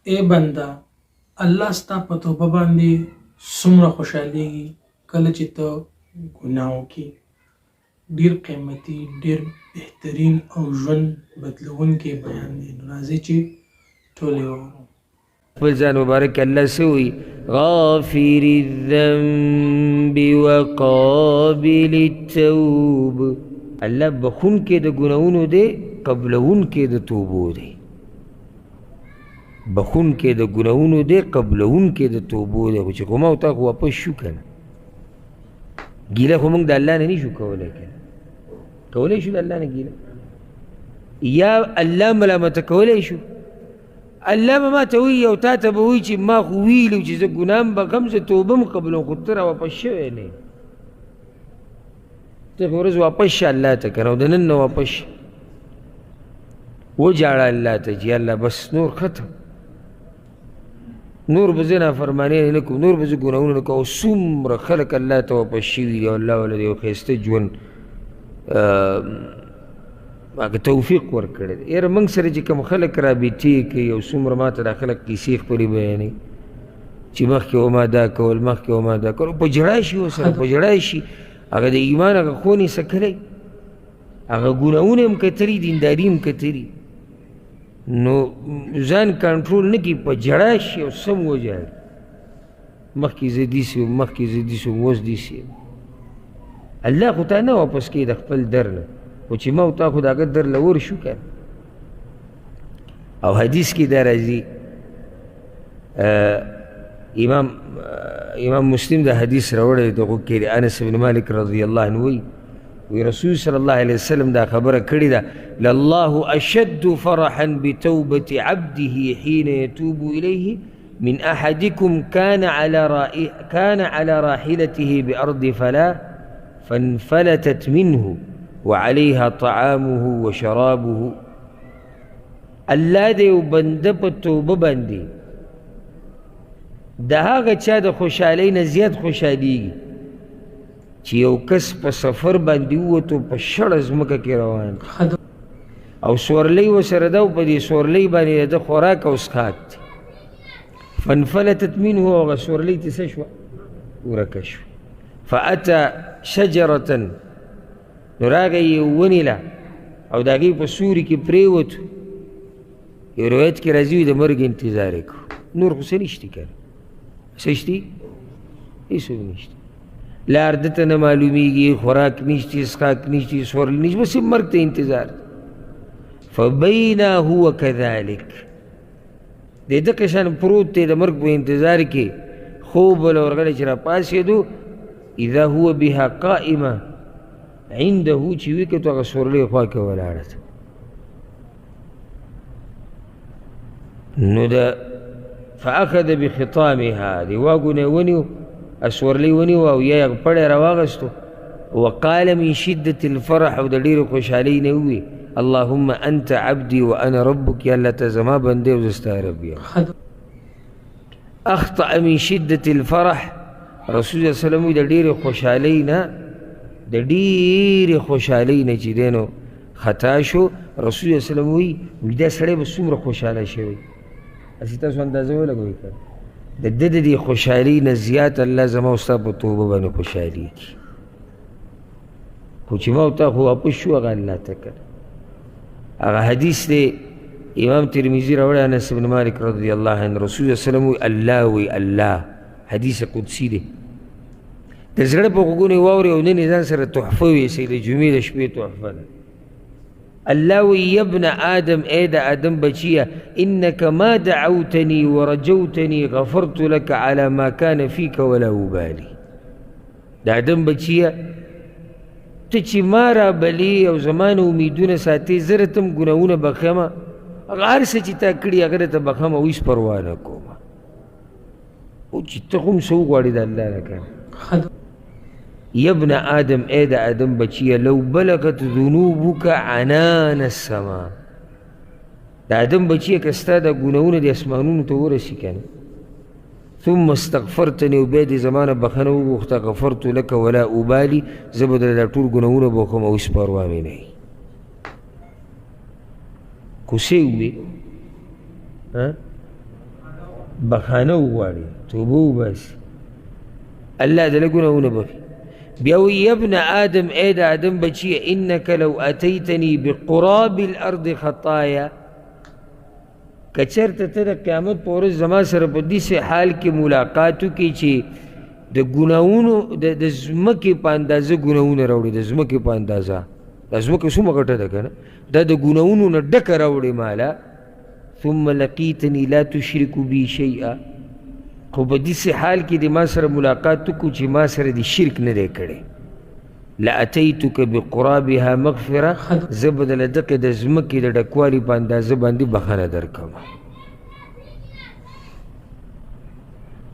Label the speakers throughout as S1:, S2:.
S1: ای بنده! الله ستا په توبه باندې څومره خوشحالېږي کله چې ته ګناه وکړې. ډېر قیمتي، ډېر بهترین او ژوند بدلوونکی بیان دی. نو راځئ چې ټول یې واورو.
S2: خپل ځان مبارک الله څه وایي؟ غافر الذنب وقابل التوب. الله بخونکی د ګناهونو دی، قبلوونکی د توبو دی. بخونکی د ګناهونو دی، قبلوونکی د توبو دی. خو چې خو ما او تا خو واپس شو که نه، ګیله خو موږ د الله نه نشو کولی که نه، کولی شو د الله نه ګیله؟ یا الله ملامته کولی شو؟ الله به ما ته وایي او تا ته به وایي چې ما خو ویلي چې زه ګناه هم بخښم، زه توبه هم قبلوم، خو ته را واپس شوی نه یې. ته خو ورځ واپس شه الله ته که نه، او د نن نه واپس شه، وژاړه الله ته چې الله بس نور ختم، نور به زه نافرماني نه کوم، نور به زه ګناهونه نه کوم. او څومره خلک الله ته واپس شوي دي او الله ورله د یو ښایسته ژوند هغه توفیق ورکړی دی. یاره موږ سره چې کوم خلک رابطې کوي او څومره ما ته دا خلک کیسې خپلې بیانوي چې مخکې به ما دا کول، مخکې به ما دا کول، په ژړا شي، ورسره په ژړا شي. هغه د ایمان هغه خونې څکلی، هغه ګناهونه هم کتلي، دینداري هم کتلي، نو ځان کنټرول نه کړي، په ژړا شي او سم وژاړي. مخکې زه داسې وم، مخکې زه داسې وم، اوس داسې یم. الله خو تا نه واپس کوي د خپل در نه، خو چې ما او تا خو د هغه در له ورشو که نه. او حدیث کې دا راځي، امام مسلم دا حدیث راوړی دغو کې دی، انس بن مالک رضی الله عنه وایي، وی رسول صلی الله علیه وسلم دا خبره کړې ده، لله اشد فرحا بتوبة عبده حين يتوب إليه من أحدكم كان على راحلته بأرض فلا فانفلتت منه وعليها طعامه وشرابه. الله دې یو بنده په توبه باندې د هغه چا د خوشحالۍ نه زیات خوشحالېږي چې یو کس په سفر باندې ووتو، په شړه ځمکه کې روان دی او سورلۍ ورسره ده، او په دې سورلۍ باندې د ده خوراک او څښاک دی. فانفلتت منه، هغه سورلۍ ترې څه شوه؟ ورکه شوه. فأتى شجرة، نو راغی یو ونې له او د هغې په سوري کې پرېوتو. یو روایت کې راځي د مرګ انتظار یې کړو، نور خو څه نشتي که نه، څه شتي؟ هېڅ هم نشته. لار ده ته نه معلومیږي، خوراک نشتي، څښاک نشتي، سورلۍ نشتي، بس مرګ ته انتظار دی. فبینا هو کذلک، د دقه شان پروت دی د مرګ په انتظار کې، خوب له ورغلی چې راپاڅېدو، اذا هو بها قائمه عنده، چې وکتو هغه سورلۍ خوا کې ولاړه ده. نو د فأخذ بخطامها، د واګو نه یې ونیو، سورلۍ ونیو او یا یې پړی راواغستو. وقال من شدة الفرح، او د ډېرې خوشحالۍ نه ووی، اللهم أنت عبدي وأنا ربك، یا الله ته زما بنده او زه ستا رب یم. أخطأ من شدة الفرح، رسول الله صلی الله علیه وسلم وایي د ډېرې خوشحالۍ نه، د ډېرې خوشحالۍ نه چې دی نو خطا شو. رسول الله صلی الله علیه وسلم وایي، وایي دا سړی به څومره خوشحاله شوی، هسې تاسو اندازه ولګوئ که د ده د دې خوشحالۍ نه زیات الله زما او ستا په توبه باندې خوشحالېږي. خو چې ما او تا خو واپس شو هغه الله ته کړه. هغه حدیث دی امام ترمذي راوړی، انس بن مالک رضی الله عنه، رسول الله صلی الله علیه وسلم وایي، الله وایي، الله، حدیث قدسي دی، د زړه په غوږونو یې واورئ او نن یې ځان سره تحفه ویسئ، د جمعې د شپې تحفه ده. الله وایي، یا ابن آدم، ای د آدم بچیه، انک ما دعوتني ورجوتني غفرت لك على ما كان فيك ولا أبالي. د آدم بچیه، ته چې ما رابلې او زما نه امیدونه ساتې، زه درته هم ګناهونه بخښم، هغه هر څه چې تا کړي هغه درته بخښم او هېڅ پروا نه کوم. او چې ته هم څه وغواړې د الله نه که نه. یا ابن آدم، ای د آدم بچیه، لو بلغت ذنوبک عنان السما، د آدم بچیه که ستا دا ګناهونه د اسمانونو ته ورسي که نه، ثم استغفرتني، او بیا دې زما نه بخښنه وغوښته، غفرت لک ولا ابالي، زه به درله دا ټول ګناهونه بخښم او هېڅ پروا مې نه وي. خو څه یې ووې؟ بخښنه وغواړي، توبه وباسي، الله دله ګناهونه بخښي. بیا وایي یا ابن آدم، ای د آدم بچیه، انک لو اتیتنی بقراب الارض خطایا، که چېرته ته د قیامت په ورځ زما سره په داسې حال کې ملاقات وکړې چې د ګناهونو د ځمکې په اندازه ګناهونه راوړي، د ځمکې په اندازه، دا ځمکه څومره غټه ده که نه، دا د ګناهونو نه ډکه راوړې ماله، ثم لقیتنی لا تشرک بی شیئا، خو په داسې حال کې دې ما سره ملاقات وکړو چې ما سره دې شرک نه دی کړی، لأتیتک بقرابها مغفره، زه به دله دقې د ځمکې د ډکوالي په اندازه باندې بخښنه درکړم.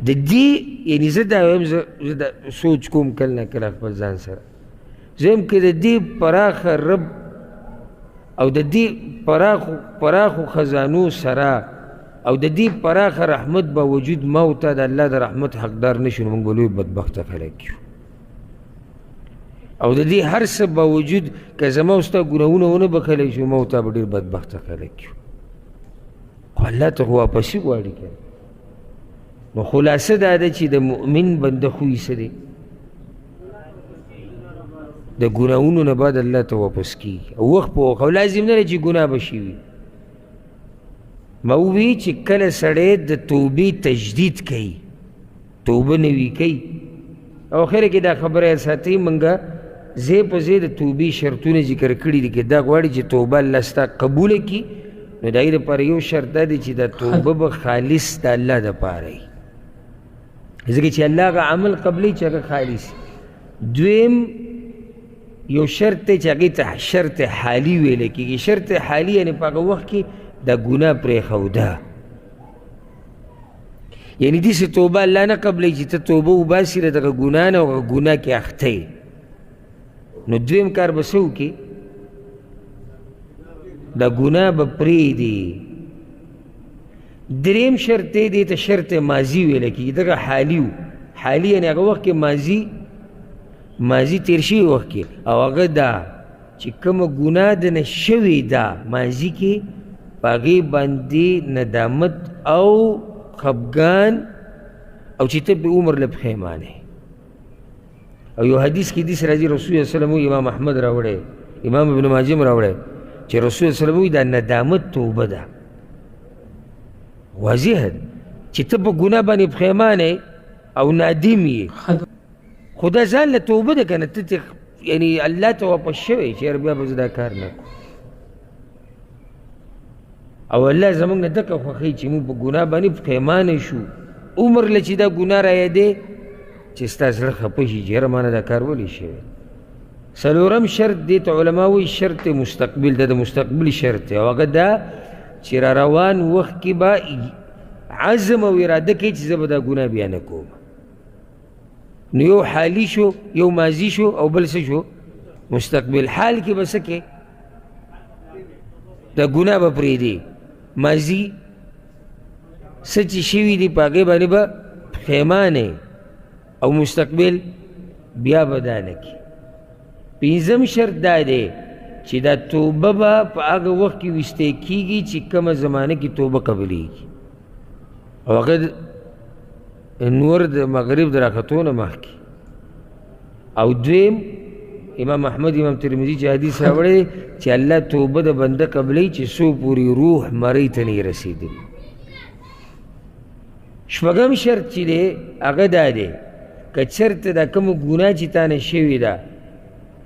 S2: د دې یعنې زه دا وایم، زه دا سوچ کوم کله نه کله خپل ځان سره، زه وایم که د دې پراخه رب او د دې پراخو خزانو سره او د دې پراخه رحمت باوجود ما او تا د الله د رحمت حقدار نه شو، نو موږ به لوی بدبخته خلک یو. او د دې هر څه باوجود که زما او ستا ګناهونه ونه بخښلی شو، ما او تا به ډېر بدبخته خلک یو. خو الله ته خو واپسي غواړي که نه. نو خلاصه دا ده چې د مؤمن بنده خوی څه دی؟ د ګناهونو نه بعد الله ته واپس کېږي، او وخت په وخت، او لازم نه دی چې ګناه به شي وي. ما وویل چې کله سړی د توبې تجدید کوي، توبه نوي کوي، او اخره کې دا خبره یاد ساتئ، موږ ځای په ځای د توبې شرطونه ذکر کړي دي. که دا غواړي چې توبه الله ستا قبوله کړي، نو د هغې لپاره یو شرط دا دی چې دا توبه به خالص د الله دپاره وي، ځکه چې الله هغه عمل قبلوي چې هغه خالص. دویم یو شرط دی چې هغې ته شرط حالي ویل کېږي. شرط حالي یعنې په هغه وخت کې دا ګناه پرېښوده، یعنې داسې توبه الله نه قبلوي چې ته توبه وباسي له دغه ګناه نه او هغه ګناه کې اخته یې. نو دویم کار به څه وکړي؟ دا ګناه به پرېږدي. دریم شرط دی، دې ته شرط ماضي ویل کېږي. دغه حالي و، حالي یعنې هغه وخت کې ماضي تېر شوي وخت کې، او هغه دا چې کومه ګناه د نه شوې ده ماضي کې، په هغې باندې ندامت او خفګان، او چې ته پرې عمر له پښېمانه. او یو حدیث کې داسې راځي، رسول الله صلی الله علیه وسلم، امام احمد راوړی، امام ابن ماجه هم راوړی، چې رسول الله صلی الله علیه وسلم وایي دا ندامت توبه ده. واضح ده چې ته په ګناه باندې پښېمانه او نادم یې، خو دا ځان له توبه ده که نه، ته یعنې الله ته واپس شوی چې یاره بیا به زه دا کار نه کوم. او الله زموږ نه دقه خوښوي چې موږ په ګناه باندې پښېمانه شو، عمر له چې دا ګناه رایادې چې ستا زړه خفه شي چې یاره ما نه دا کار ولې شوی. څلورم شرط دې ته علما وایي شرط مستقبل ده، د مستقبل شرط دی، او هغه دا چې را روان وخت کې به عزم او اراده کوي چې زه به دا ګناه بیا نه کوم. نو یو حالي شو، یو ماضي شو، او بل څه شو؟ مستقبل. حال کې به څه کوې؟ دا ګناه به پرېږدي. ماضي څه چې شوي دي په هغې باندې به پښېمانه، او مستقبل بیا به دا نه کوي. پنځم شرط دا دی چې دا توبه به په هغه وخت کې ویستی کېږي چې کومه زمانه کې توبه قبلېږي، او هغه نور د مغرب د راختو نه مخکې. او دویم امام احمد امام ترمذي چې حدیث راوړی چې الله توبه د بنده قبلوي چې څو پورې روح مرۍ ته نه رسېدلي. شپږم شرط چې دی هغه دا دی که چېرته دا کومه ګناه چې تا نه شوې ده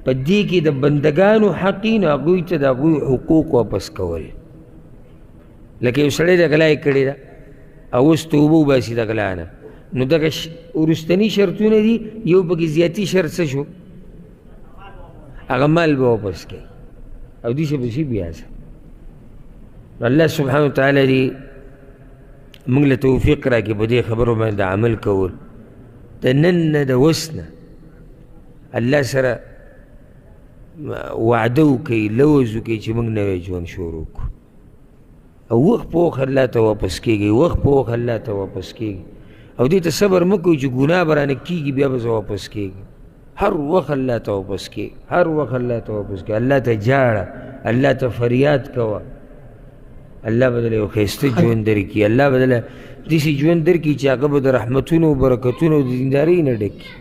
S2: په دې کې د بندګانو حق وي، نو هغوی ته د هغوی حقوق واپس کول. لکه یو سړی د غلا یې کړې ده او اوس توبه وباسي د غلا نه، نو دغه وروستني شرطونه دي، یو پکې زیاتي شرط څه شو؟ هغه مال به واپس کوي، او داسې پسې بیا ځه. نو الله سبحانه وتعالی دې موږ له توفیق راکړي په دې خبرو باندې د عمل کول، د نن نه د اوس نه الله سره وعده وکړي، لوظ وکړي چې موږ نوی ژوند شروع کړو، او وخت په وخت الله ته واپس کېږي، وخت په وخت الله ته واپس کېږي. او دې ته صبر مه کوئ چې ګناه به رانه کېږي بیا به زه واپس کېږم. هر وخت الله ته واپس کېږي، هر وخت الله ته واپس کېږي، الله ته ژاړه، الله ته فریاد کوه، الله به دله یو ښایسته ژوند درکړي، الله به دله داسې ژوند درکړي چې هغه به د رحمتونو او برکتونو او د دیندارۍ نه ډک کړي.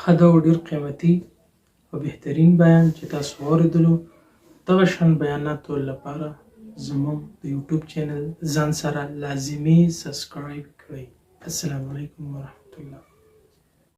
S1: ښه دا و ډیر قیمتي او بهترین بیان چې تاسو واورېدلو. دغه شان بیاناتو لپاره زموږ د یوټیوب چینل ځان سره لازمي سبسکرایب کړئ. السلام علیکم ورحمت الله.